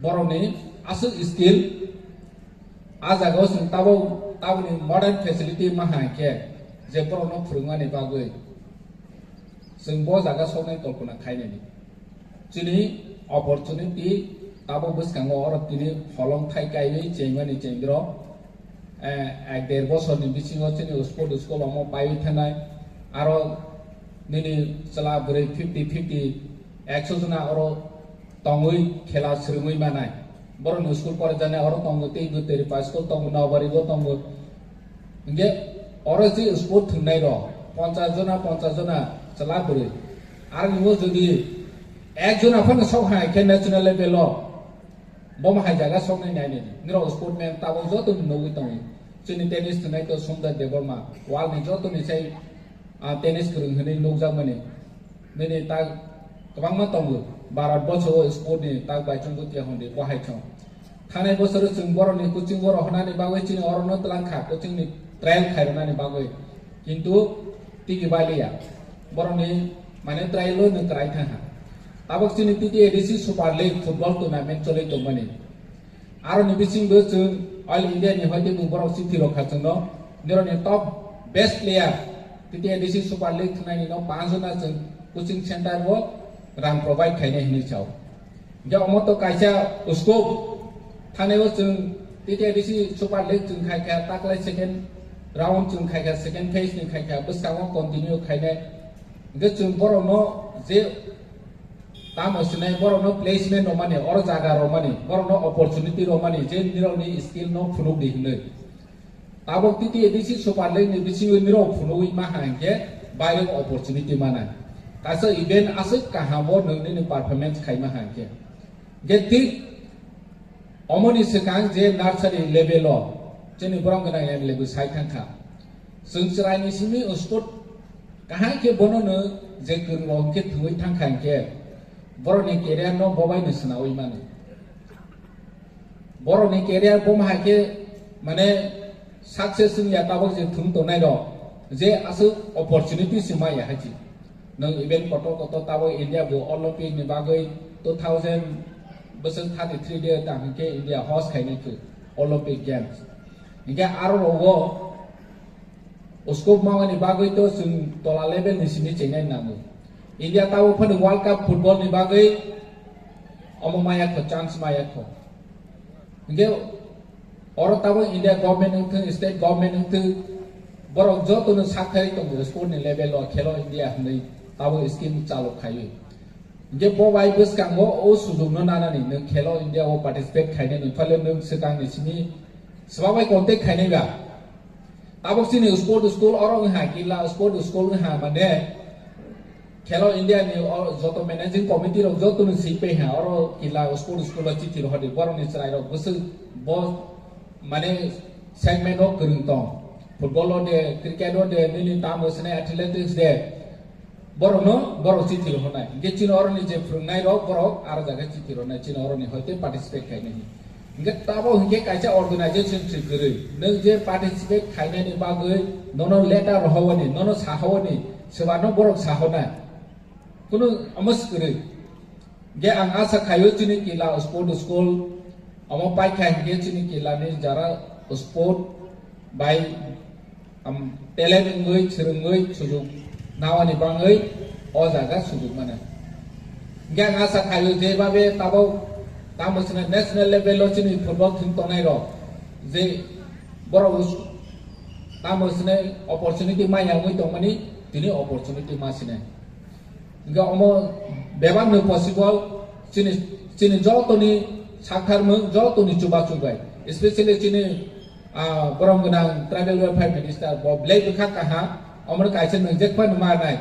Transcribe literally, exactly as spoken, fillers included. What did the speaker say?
Borokni aswk skill, a jagao chwng tabuk, tabukni modern facility ma hai khe je borokno phwrwngmani bagwi chwng bo jaga soknai kolpona khainani. Chini opportunity tabuk bwskango oro tini holong thai kaiwi chengmani chengdro, eh, ek der bosorni bisingo chini sport school omo paiwi thanai, aro nini chwla bwrwi fifty fifty, ekso jona oro tongwi khela swrwngwi manai. Borokni school porijaknai oro tongo, tei Bwtwiri Pai school tongo, Nobari bo tongo. Hinkhe oro je sport thwngnai rok ponchas jona, ponchas jona chwla bwrwi. Aroni o jodi ek jona phano sok hai khe national level o, bo ma hai jaga soknai nai nai. Nirok sportman tabuk joto nugwi tongo. Chini tennis thwngnai to Sundar Debbarma, world ni joto ni sai, ah, tennis kwrwng hwnwi nukjakmani. Nini tak kwbangma tongo. Bharat borsho o sport ni tak bai chwng bwtwi hwnwi bo hai chwng. Thanai bosoro chwng borokni coaching o rohornani bagwi chini orono twlang kha, coaching ni trial khairoknani bagwi. Kintu tigi baliya. Borokni mane trial o nwng kwrai thang kha. Tabuk chini T T A D C Super League football tournament choli tongmani. Aroni bisingo chwng All India ni hoite bo borok chithi rok kha chwngno, nirokni top best player T T A D C Super League thwngnaini no panch jona chwng coaching center o rang provide khainai hinwi sao. Hinkhe omo to kaisa scope, thani o chwng T T A D C Super League chwng khai kha, taklai second round chwng khai kha, second phase ni khai kha, bwskango continue khainai. Hinkhe chwng borokno je tamo sinai borokno placement rwmani, oro jaga rwmani, borokno opportunity rwmani, je nirokni skill no phunukdi hinwi. Tabuk T T A D C Super League ni bisingo nirok phunugwi ma hai hinkhe bairok opportunity mana. Kaisa event aswk kaham o nwng nini performance khaima hai hinkhe. Hinkhe thik omoni swkang je nursery level o chini borok gwnang M L A bo sai thang kha. Chwng chwraini simi sport kaham khe bono no je kwrwng rok hinkhe thwngwi thang kha hinkhe borokni career no bobai no swnawi mano. Borokni career bo ma hai khe mane success wngya tabuk je thwng tongnai rok je aswk opportunity se maya hai se. Nwng event kotor kotor tabuk India bo Olympic ni bagwi two thousand bwswk thirty three de tang hinkhe India host khainai khe Olympic Games. Hinkhe aro rogo scope mawani bagwi to chwng tola level ni simi chengnai nango. India tabuk phano World Cup football ni bagwi omo maya kho, chance maya kho. Hinkhe oro tabuk India government wngthung, state government wngthung, borok jotono sakthai tongo sport ni level o Khelo India hinwi tabuk scheme chalu khaiwi. Hinkhe bo bai bwskango o sujukno nanani nwng Khelo India o participate khainani phale nwng swkangni simi swbabai contact khainai ba. Tabuk chini sport school oro wngha, Killa sport school wngha mane Khelo India ni o joto managing committee rok joto ni swi paiha oro Killa sport school o chithi rohordi, borok ni chwrai rok bwswk bo mane segment o kwrwng tong, football o de, cricket o de, nini tamo swnai athletics de, borokno borok chithi rohornai. Hinkhe chini oroni je phwrwngnai rok borok aro jaga chithi rohornai, chini oroni hoite participate khainani. Hinkhe tabo hinkhe kaisa organization se kwrwi. Nwng je participate khainani bagwi nono letter rohowani, nono sahowani, swbano borok sahonai. Kunu omo se kwrwi. Hinkhe ang asa khaio chini Killa sport school omo paikha hinkhe chini Killa ni jara sport bai, am, talent wngwi, swrwngwi, sujuk nawani bangwi o jaga sujuk mano. Hinkhe ang asa khaio je babe tabuk tamo swnai national level o chini football thwng tongnai rok je borok us-, tamo swnai opportunity maya wngwi tongmani tini opportunity ma sinai. Hinkhe omo bebak no possible chini, chini jotoni saktharmung, jotoni chubachu bai, especially chini, ah, borom gwnang tribal welfare minister bo belai bwkha kaham, omo kaisa nung jekphano manai.